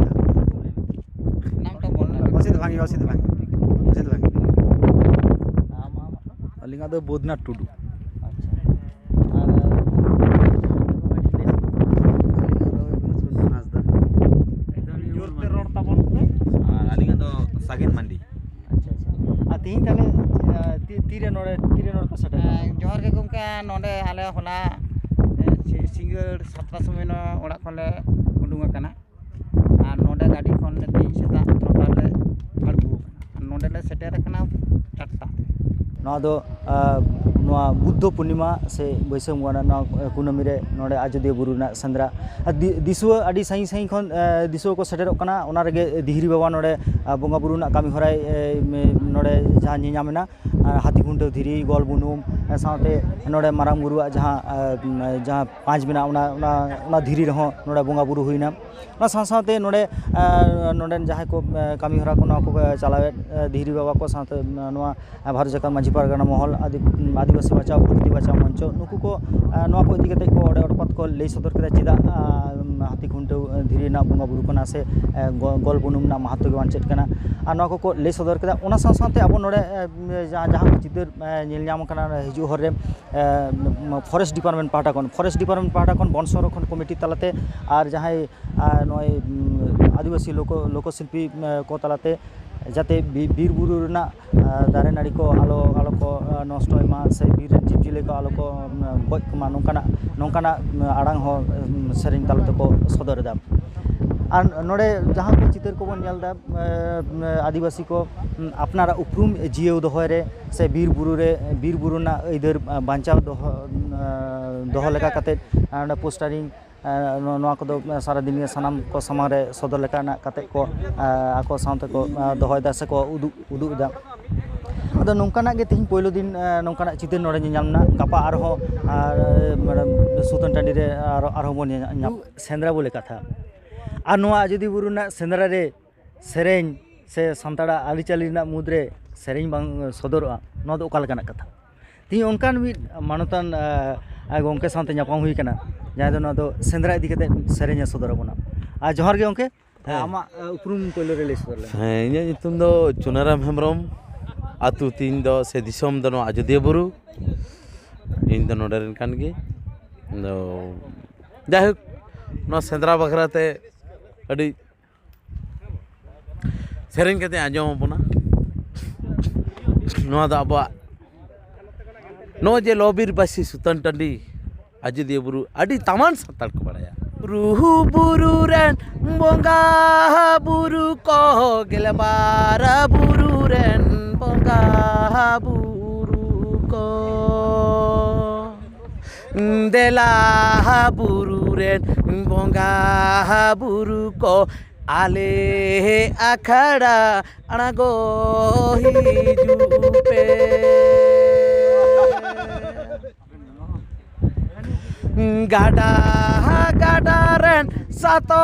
ᱱᱟᱢ ᱴᱟ ᱵᱚᱞ ᱱᱟ᱾ ᱚᱥᱤᱛ ᱵᱷᱟᱝᱜᱤ, ᱚᱥᱤᱛ ᱵᱷᱟᱝᱜᱤ, ᱚᱥᱤᱛ ᱵᱷᱟᱝᱜᱤ᱾ ᱟᱢ, ᱟᱢᱟᱜ ᱫᱚ? ᱟᱹᱞᱤᱧᱟᱜ ᱫᱚ ᱵᱳᱫᱷᱱᱟᱛᱷ ᱴᱩᱰᱩ᱾ ᱟᱪᱪᱷᱟ᱾ ᱟᱨ ᱟᱹᱞᱤᱧᱟᱜ ᱫᱚ ᱦᱩᱭᱩᱜ ᱠᱟᱱᱟ ᱥᱩᱱᱫᱚᱨ ᱦᱟᱸᱥᱫᱟ᱾ ᱡᱳᱨ ᱛᱮ ᱨᱚᱲ ᱛᱟᱵᱚᱱ ᱯᱮ᱾ ᱟᱨ ᱟᱹᱞᱤᱧᱟᱜ ᱫᱚ ᱥᱟᱜᱮᱱ ᱢᱟᱱᱰᱤ᱾ ᱟᱪᱪᱷᱟ, ᱟᱪᱪᱷᱟ᱾ ᱟᱨ ᱛᱮᱦᱮᱧ ᱛᱟᱦᱞᱮ, ᱟᱸ, ᱛᱤ-, ᱛᱤᱨᱮ ᱱᱚᱰᱮ, ᱛᱤᱨᱮ ᱱᱚᱰᱮ ᱯᱮ ᱥᱮᱴᱮᱨ ᱮᱱᱟ? ᱮᱸ, ᱡᱚᱦᱟᱨ ᱜᱮ ᱜᱚᱢᱠᱮ, ᱱᱚᱰᱮ ᱟᱞᱮ ᱦᱚᱞᱟ, ᱮᱸ, ᱥᱤ-, ᱥᱤᱸᱜᱟᱹᱲ ᱥᱟᱛᱴᱟ ᱥᱚᱢᱚᱭ ᱱᱚᱣᱟ ᱚᱲᱟᱜ ᱠᱷᱚᱱᱞᱮ ᱩᱰᱩᱝ ᱟᱠᱟᱱᱟ᱾ ᱟᱨ ᱱᱚᱰᱮ ᱜᱟᱹᱰᱤ ᱠᱷᱚᱱ ᱞᱮ ᱛᱮᱦᱮᱧ ᱥᱮᱛᱟᱜ ᱱᱚᱴᱟ ᱨᱮᱞᱮ ᱟᱬᱜᱚ ᱟᱠᱟᱱᱟ᱾ ᱟᱨ ᱱᱚᱰᱮ ᱞᱮ ᱥᱮᱴᱮᱨ ᱟᱠᱟᱱᱟ ᱪᱟᱨᱴᱟ ᱛᱮ᱾ ᱱᱚᱣᱟ ᱫᱚ, ᱟᱸ, ᱱᱚᱣᱟ ᱵᱩᱫᱽᱫᱷᱚ ᱯᱩᱨᱱᱤᱢᱟ ᱥᱮ ᱵᱟᱹᱭᱥᱟᱹᱠᱷ ᱵᱚᱸᱜᱟ ᱨᱮᱱᱟᱜ ᱱᱚᱣᱟ ᱠᱩᱱᱟᱹᱢᱤ ᱨᱮ ᱱᱚᱰᱮ ᱟᱡᱳᱫᱤᱭᱟᱹ ᱵᱩᱨᱩ ᱨᱮᱱᱟᱜ ᱥᱮᱸᱫᱽᱨᱟ᱾ ᱟᱨ ᱫᱤ-, ᱫᱤᱥᱩᱣᱟᱹ ᱟᱹᱰᱤ ᱥᱟᱺᱜᱤᱧ ᱥᱟᱺᱜᱤᱧ ᱠᱷᱚᱱ, ᱮ, ᱫᱤᱥᱩᱣᱟᱹ ᱠᱚ ᱥᱮᱴᱮᱨᱚᱜ ᱠᱟᱱᱟ᱾ ᱚᱱᱟ ᱨᱮᱜᱮ ᱫᱷᱤᱦᱤᱨᱤ ᱵᱟᱵᱟ ᱱᱚᱰᱮ, ᱟ, ᱵᱚᱸᱜᱟ ᱵᱩᱨᱩ ᱨᱮᱱᱟᱜ ᱠᱟᱹᱢᱤ ᱦᱚᱨᱟᱭ, ᱮ, ᱢᱮ-, ᱱᱚᱰᱮ ᱡᱟᱦᱟᱸ ᱧᱮᱧᱟᱢ ᱮᱱᱟ, ᱟᱨ ᱦᱟᱹᱛᱤ ᱠᱷᱩᱱᱴᱟᱹᱣ ᱫᱷᱤᱨᱤ, ᱜᱚᱞ ᱵᱩᱱᱩᱢ, ᱮ, ᱥᱟᱶᱛᱮ ᱱᱚᱰᱮ ᱢᱟᱨᱟᱝ ᱵᱩᱨᱩᱣᱟᱜ ᱡᱟᱦᱟᱸ, ᱮ, ᱡᱟᱦᱟᱸ ᱯᱟᱸᱪ ᱢᱮᱱᱟᱜᱼᱟ, ᱚᱱᱟ, ᱚᱱᱟ, ᱚᱱᱟ ᱫᱷᱤᱨᱤ ᱨᱮᱦᱚᱸ ᱱᱚᱰᱮ ᱵᱚᱸᱜᱟ ᱵᱩᱨᱩ ᱦᱩᱭᱱᱟ᱾ ᱚᱱᱟ ᱥᱟᱶ ᱥᱟᱶᱛᱮ ᱱᱚᱰᱮ, ᱮ, ᱱᱚᱰᱮᱱ ᱡᱟᱦᱟᱸᱭ ᱠᱚ, ᱮ, ᱠᱟᱹᱢᱤ ᱦᱚᱨᱟ ᱠᱚ ᱱᱚᱣᱟ ᱠᱚ, ᱮ, ᱪᱟᱞᱟᱣᱮᱫ, ᱮ, ᱫᱷᱤᱨᱤ ᱵᱟᱵᱟ ᱠᱚ ᱥᱟᱶᱛᱮ, ᱮ, ᱱᱚᱣᱟ ᱵᱷᱟᱨᱚᱛ ᱡᱟᱠᱟᱛ ᱢᱟᱹᱡᱷᱤ ᱯᱟᱨᱜᱟᱱᱟ ᱢᱚᱦᱚᱞ, ᱟᱹᱫᱤ-, ᱟᱹᱫᱤᱵᱟᱹᱥᱤ ᱵᱟᱧᱪᱟᱣ, ᱯᱨᱚᱠᱨᱤᱛᱤ ᱵᱟᱧᱪᱟᱣ ᱢᱚᱧᱪᱚ, ᱱᱩᱠᱩ ᱠᱚ, ᱮ, ᱱᱚᱣᱟ ᱠᱚ ᱤᱫᱤ ᱠᱟᱛᱮ ᱠᱚ ᱚᱸᱰᱮ ᱚᱰᱚᱯᱟᱛ ᱠᱚ ᱞᱟᱹᱭ ᱥᱚᱫᱚᱨ ᱠᱮᱫᱟ, ᱪᱮᱫᱟᱜ, ᱮ, ᱦᱟᱹᱛᱤ ᱠᱷᱩᱱᱴᱟᱹᱣ, ᱮ, ᱫᱷᱤᱨᱤ ᱨᱮᱱᱟᱜ ᱵᱚᱸᱜᱟ ᱵᱩᱨᱩ ᱠᱟᱱᱟ ᱥᱮ, ᱮ, ᱜᱚ-, ᱜᱚᱞ ᱵᱩᱱᱩᱢ ᱨᱮᱱᱟᱜ ᱢᱟᱦᱟᱛᱢᱚ ᱜᱮ ᱵᱟᱝ ᱪᱮᱫ ᱠᱟᱱᱟ᱾ ᱟᱨ ᱱᱚᱣᱟ ᱠᱚᱠᱚ ᱞᱟᱹᱭ ᱥᱚᱫᱚᱨ ᱠᱮᱫᱟ᱾ ᱚᱱᱟ ᱥᱟᱶ ᱥᱟᱶᱛᱮ ᱟᱵᱚ ᱱᱚᱰᱮ, ᱮ, ᱡᱟᱦᱟᱸ, ᱡᱟᱦᱟᱸ ᱠᱚ ᱪᱤᱛᱟᱹᱨ, ᱮ, ᱧᱮᱞ ᱧᱟᱢ ᱠᱟᱱᱟ ᱦᱤᱡᱩᱜ ᱦᱚᱨ ᱨᱮ, ᱮ, ᱯᱷᱚᱨᱮᱥᱴ ᱰᱤᱯᱟᱨᱴᱢᱮᱱᱴ ᱯᱟᱦᱴᱟ ᱠᱷᱚᱱ, ᱯᱷᱚᱨᱮᱥᱴ ᱰᱤᱯᱟᱨᱴᱢᱮᱱᱴ ᱯᱟᱦᱴᱟ ᱠᱷᱚᱱ ᱵᱚᱱ ᱥᱚᱝᱨᱚᱠᱷᱚᱱ ᱠᱚᱢᱤᱴᱤ ᱛᱟᱞᱟᱛᱮ ᱟᱨ ᱡᱟᱦᱟᱸᱭ, ᱟᱨ ᱱᱚᱜᱼᱚᱭ, ᱩᱢ, ᱟᱹᱫᱤᱵᱟᱹᱥᱤ ᱞᱳᱠᱚ, ᱞᱳᱠᱚ ᱥᱤᱞᱯᱤ, ᱮ, ᱠᱚ ᱛᱟᱞᱟᱛᱮ ᱡᱟᱛᱮ ᱵᱤ-, ᱵᱤᱨ ᱵᱩᱨᱩ ᱨᱮᱱᱟᱜ, ᱮ, ᱫᱟᱨᱮ ᱱᱟᱹᱲᱤ ᱠᱚ ᱟᱞᱚ, ᱟᱞᱚ ᱠᱚ, ᱮ, ᱱᱚᱥᱴᱚᱭ ᱢᱟ ᱥᱮ ᱵᱤᱨ ᱨᱮᱱ ᱡᱤᱵᱽᱼᱡᱤᱭᱟᱹᱞᱤ ᱠᱚ ᱟᱞᱚ ᱠᱚ, ᱮ, ᱜᱚᱡ ᱠᱚᱢᱟ, ᱱᱚᱝᱠᱟᱱᱟᱜ, ᱱᱚᱝᱠᱟᱱᱟᱜ, ᱮ, ᱟᱲᱟᱝ ᱦᱚᱸ, ᱮ, ᱥᱮᱨᱮᱧ ᱛᱟᱞᱟ ᱛᱮᱠᱚ ᱥᱚᱫᱚᱨ ᱮᱫᱟ᱾ ᱟᱨ ᱱᱚᱰᱮ ᱡᱟᱦᱟᱸ ᱠᱚ ᱪᱤᱛᱟᱹᱨ ᱠᱚᱵᱚᱱ ᱧᱮᱞ ᱮᱫᱟ, ᱮ, ᱮ, ᱟᱹᱫᱤᱵᱟᱹᱥᱤ ᱠᱚ, ᱩᱢ, ᱟᱯᱱᱟᱨᱟᱜ ᱩᱯᱨᱩᱢ ᱡᱤᱭᱟᱹᱣ ᱫᱚᱦᱚᱭ ᱨᱮ ᱥᱮ ᱵᱤᱨ ᱵᱩᱨᱩ ᱨᱮ, ᱵᱤᱨ ᱵᱩᱨᱩ ᱨᱮᱱᱟᱜ ᱟᱹᱭᱫᱟᱹᱨ, ᱮ, ᱵᱟᱧᱪᱟᱣ ᱫᱚᱦᱚ, ᱮ, ᱫᱚᱦᱚ ᱞᱮᱠᱟ ᱠᱟᱛᱮᱫ, ᱮ, ᱱᱚᱰᱮ ᱯᱳᱥᱴᱟᱨᱤᱝ, ᱮ, ᱱᱚ-, ᱱᱚᱣᱟ ᱠᱚᱫᱚ ᱥᱟᱨᱟᱫᱤᱱ ᱜᱮ ᱥᱟᱱᱟᱢ ᱠᱚ ᱥᱟᱢᱟᱝ ᱨᱮ ᱥᱚᱫᱚᱨ ᱞᱮᱠᱟᱱᱟᱜ ᱠᱟᱛᱮᱫ ᱠᱚ, ᱮ, ᱟᱠᱚ ᱥᱟᱶᱛᱮ ᱠᱚ, ᱮ, ᱫᱚᱦᱚᱭᱮᱫᱟ ᱥᱮᱠᱚ ᱩᱫᱩᱜ, ᱩᱫᱩᱜ ᱮᱫᱟ᱾ ᱟᱫᱚ ᱱᱚᱝᱠᱟᱱᱟᱜ ᱜᱮ ᱛᱮᱦᱮᱧ ᱯᱳᱭᱞᱳ ᱫᱤᱱ, ᱮ, ᱱᱚᱝᱠᱟᱱᱟᱜ ᱪᱤᱛᱟᱹᱨ ᱱᱚᱰᱮ ᱧᱮᱞ ᱧᱟᱢ ᱮᱱᱟ᱾ ᱜᱟᱯᱟ ᱟᱨᱦᱚᱸ, ᱟᱨ, ᱮ, ᱥᱩᱛᱟᱹᱱ ᱴᱟᱺᱰᱤ ᱨᱮ ᱟᱨ-, ᱟᱨᱦᱚᱸ ᱵᱚᱱ ᱧᱮᱞ ᱧᱟᱢ᱾ ᱥᱮᱸᱫᱽᱨᱟ ᱵᱚᱞᱮ ᱠᱟᱛᱷᱟ, ᱟᱨ ᱱᱚᱣᱟ ᱟᱡᱳᱫᱤᱭᱟᱹ ᱵᱩᱨᱩ ᱨᱮᱱᱟᱜ ᱥᱮᱸᱫᱽᱨᱟ ᱨᱮ ᱥᱮᱨᱮᱧ ᱥᱮ ᱥᱟᱱᱛᱟᱲᱟᱜ ᱟᱹᱨᱤᱪᱟᱹᱞᱤ ᱨᱮᱱᱟᱜ ᱢᱩᱫᱽᱨᱮ ᱥᱮᱨᱮᱧ ᱵᱟᱝ ᱥᱚᱫᱚᱨᱚᱜᱼᱟ, ᱱᱚᱣᱟ ᱫᱚ ᱚᱠᱟ ᱞᱮᱠᱟᱱᱟᱜ ᱠᱟᱛᱷᱟ? ᱛᱮᱦᱮᱧ ᱚᱱᱠᱟᱱ ᱢᱤᱫ ᱢᱟᱱᱚᱛᱟᱱ, ᱟ, ᱟ, ᱜᱚᱢᱠᱮ ᱥᱟᱶᱛᱮ ᱧᱟᱯᱟᱢ ᱦᱩᱭ ᱠᱟᱱᱟ, ᱡᱟᱦᱟᱸᱭ ᱫᱚ ᱱᱚᱣᱟ ᱫᱚ ᱥᱮᱸᱫᱽᱨᱟ ᱤᱫᱤ ᱠᱟᱛᱮ ᱥᱮᱨᱮᱧ ᱮ ᱥᱚᱫᱚᱨ ᱟᱵᱚᱱᱟ᱾ ᱟᱨ ᱡᱚᱦᱟᱨ ᱜᱮ ᱜᱚᱢᱠᱮ᱾ ᱦᱮᱸ᱾ ᱟᱢᱟᱜ, ᱟ, ᱩᱯᱨᱩᱢ ᱯᱳᱭᱞᱳ ᱨᱮ ᱞᱟᱹᱭ ᱥᱚᱫᱚᱨ ᱞᱮᱢ᱾ ᱦᱮᱸ, ᱤᱧᱟᱹᱜ ᱧᱩᱛᱩᱢ ᱫᱚ ᱪᱩᱱᱟᱨᱟᱢ ᱦᱮᱢᱵᱨᱚᱢ, ᱟᱹᱛᱩ ᱛᱤᱧ ᱫᱚ ᱥᱮ ᱫᱤᱥᱚᱢ ᱫᱚ ᱱᱚᱣᱟ ᱟᱡᱚᱫᱤᱭᱟᱹ ᱵᱩᱨᱩ᱾ ᱤᱧ ᱫᱚ ᱱᱚᱰᱮ ᱨᱮᱱ ᱠᱟᱱ ᱜᱤᱭᱟᱹᱧ᱾ ᱟᱫᱚ ᱡᱟᱭᱦᱳᱠ, ᱱᱚᱣᱟ ᱥᱮᱸᱫᱽᱨᱟ ᱵᱟᱠᱷᱨᱟ ᱛᱮ ᱟᱹᱰᱤ ᱥᱮᱨᱮᱧ ᱠᱟᱛᱮ ᱟᱸᱡᱚᱢ ᱟᱵᱚᱱᱟ᱾ ᱱᱚᱣᱟ ᱫᱚ ᱟᱵᱚᱣᱟᱜ ᱱᱚᱜᱼᱚᱭ ᱡᱮ ᱞᱚᱵᱤᱨ ᱵᱟᱹᱥᱤ ᱥᱩᱛᱟᱹᱱ ᱴᱟᱺᱰᱤ ᱟᱡᱚᱫᱤᱭᱟᱹ ᱵᱩᱨᱩ ᱟᱹᱰᱤ ᱛᱟᱢᱟᱱ ᱥᱟᱱᱛᱟᱲ ᱠᱚ ᱵᱟᱲᱟᱭᱟ᱾ ᱵᱩᱨᱩ, ᱵᱩᱨᱩ ᱨᱮᱱ ᱵᱚᱸᱜᱟ ᱵᱩᱨᱩ ᱠᱚ, ᱜᱮᱞᱵᱟᱨ ᱵᱩᱨᱩ ᱨᱮᱱ ᱵᱚᱸᱜᱟ ᱵᱩᱨᱩ ᱠᱚ᱾ ᱫᱮᱞᱟ ᱵᱩᱨᱩ ᱨᱮᱱ ᱵᱚᱸᱜᱟ ᱵᱩᱨᱩ ᱠᱚ, ᱟᱞᱮ ᱟᱠᱷᱲᱟ ᱟᱬᱜᱚ ᱦᱤᱡᱩᱜ ᱯᱮ᱾ ᱜᱟᱰᱟ ᱜᱟᱰᱟ ᱨᱮᱱ ᱥᱟᱛᱚ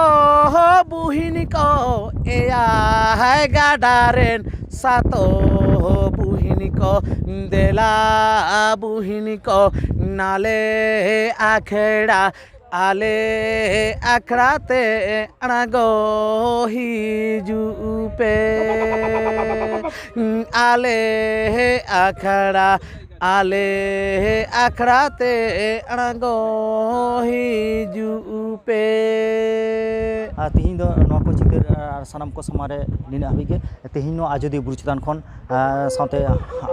ᱵᱩᱦᱤᱱ ᱠᱚ, ᱮᱭᱟᱭ ᱜᱟᱰᱟ ᱨᱮᱱ ᱥᱟᱛᱚ ᱵᱩᱦᱤᱱ ᱠᱚ, ᱫᱮᱞᱟ ᱵᱩᱦᱤᱱ ᱠᱚ, ᱱᱟᱞᱮ ᱟᱠᱷᱲᱟ, ᱟᱞᱮ ᱟᱠᱷᱲᱟ ᱛᱮ ᱟᱬᱜᱚ ᱦᱤᱡᱩᱜ ᱯᱮ᱾ ᱟᱞᱮ ᱟᱠᱷᱲᱟ, ᱟᱞᱮ ᱟᱠᱷᱲᱟ ᱛᱮ ᱟᱬᱜᱚ ᱦᱤᱡᱩᱜ ᱯᱮ᱾ ᱟᱨ ᱛᱤᱦᱤᱧ ᱫᱚ ᱱᱚᱣᱟ ᱠᱚ ᱪᱤᱛᱟᱹᱨ, ᱟᱨ ᱥᱟᱱᱟᱢ ᱠᱚ ᱥᱟᱢᱟᱝ ᱨᱮ ᱱᱤᱱᱟᱹᱜ ᱦᱟᱹᱵᱤᱡ ᱜᱮ᱾ ᱛᱤᱦᱤᱧ ᱱᱚᱣᱟ ᱟᱡᱚᱫᱤᱭᱟᱹ ᱵᱩᱨᱩ ᱪᱮᱛᱟᱱ ᱠᱷᱚᱱ, ᱟᱨ ᱥᱟᱶᱛᱮ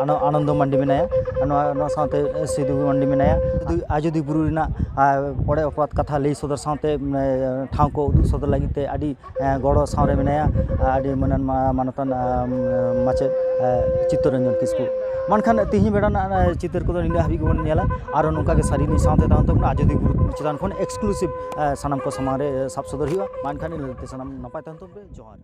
ᱟᱱᱚ-, ᱟᱱᱚᱱᱫᱚ ᱢᱟᱱᱰᱤ ᱢᱮᱱᱟᱭᱟ, ᱱᱚᱣᱟ, ᱱᱚᱣᱟ ᱥᱟᱶᱛᱮ ᱥᱤᱫᱷᱩ ᱢᱟᱱᱰᱤ ᱢᱮᱱᱟᱭᱟ᱾ ᱟᱡᱚᱫᱤᱭᱟᱹ, ᱟᱡᱚᱫᱤᱭᱟᱹ ᱵᱩᱨᱩ ᱨᱮᱱᱟᱜ, ᱟᱨ, ᱚᱲᱮ ᱚᱯᱚᱨᱟᱫ ᱠᱟᱛᱷᱟ ᱞᱟᱹᱭ ᱥᱚᱫᱚᱨ ᱥᱟᱶᱛᱮ, ᱢᱟᱱᱮ, ᱴᱷᱟᱶ ᱠᱚ ᱩᱫᱩᱜ ᱥᱚᱫᱚᱨ ᱞᱟᱹᱜᱤᱫ ᱛᱮ ᱟᱹᱰᱤ, ᱮ, ᱜᱚᱲᱚ ᱥᱟᱶ ᱨᱮ ᱢᱮᱱᱟᱭᱟ, ᱟᱹᱰᱤ ᱢᱟᱹᱱᱟᱱ ᱢᱟ-, ᱢᱟᱱᱚᱛᱟᱱ, ᱟᱨ, ᱢᱟᱪᱮᱫ, ᱟᱨ, ᱪᱤᱛᱛᱚᱨᱚᱧᱡᱚᱱ ᱠᱤᱥᱠᱩ᱾ ᱢᱮᱱᱠᱷᱟᱱ ᱛᱤᱦᱤᱧ ᱵᱮᱲᱟ ᱨᱮᱱᱟᱜ, ᱟᱨ, ᱪᱤᱛᱟᱹᱨ ᱠᱚᱫᱚ ᱱᱤᱱᱟᱹᱜ ᱦᱟᱹᱵᱤᱡ ᱜᱮᱵᱚᱱ ᱧᱮᱞᱟ᱾ ᱟᱨᱚ ᱱᱚᱝᱠᱟ ᱜᱮ ᱥᱟᱹᱨᱤ ᱥᱟᱶᱛᱮ ᱛᱟᱦᱮᱱ ᱛᱟᱵᱚᱱᱟ, ᱟᱡᱚᱫᱤᱭᱟᱹ ᱵᱩᱨᱩ ᱪᱮᱛᱟᱱ ᱠᱷᱚᱱ exclusive, ᱟᱨ, ᱥᱟᱱᱟᱢ ᱠᱚ ᱥᱟᱢᱟᱝ ᱨᱮ ᱥᱟᱵ ᱥᱚᱫᱚᱨ ᱦᱩᱭᱩᱜᱼᱟ᱾ ᱢᱟ ᱮᱱᱠᱷᱟᱱ ᱤᱱᱟᱹ ᱞᱟᱹᱜᱤᱫ ᱛᱮ ᱥᱟᱱᱟᱢ ᱱᱟᱯᱟᱭ ᱛᱟᱦᱮᱱ ᱛᱟᱵᱚᱱ ᱯᱮ᱾ ᱡᱚᱦᱟᱨ᱾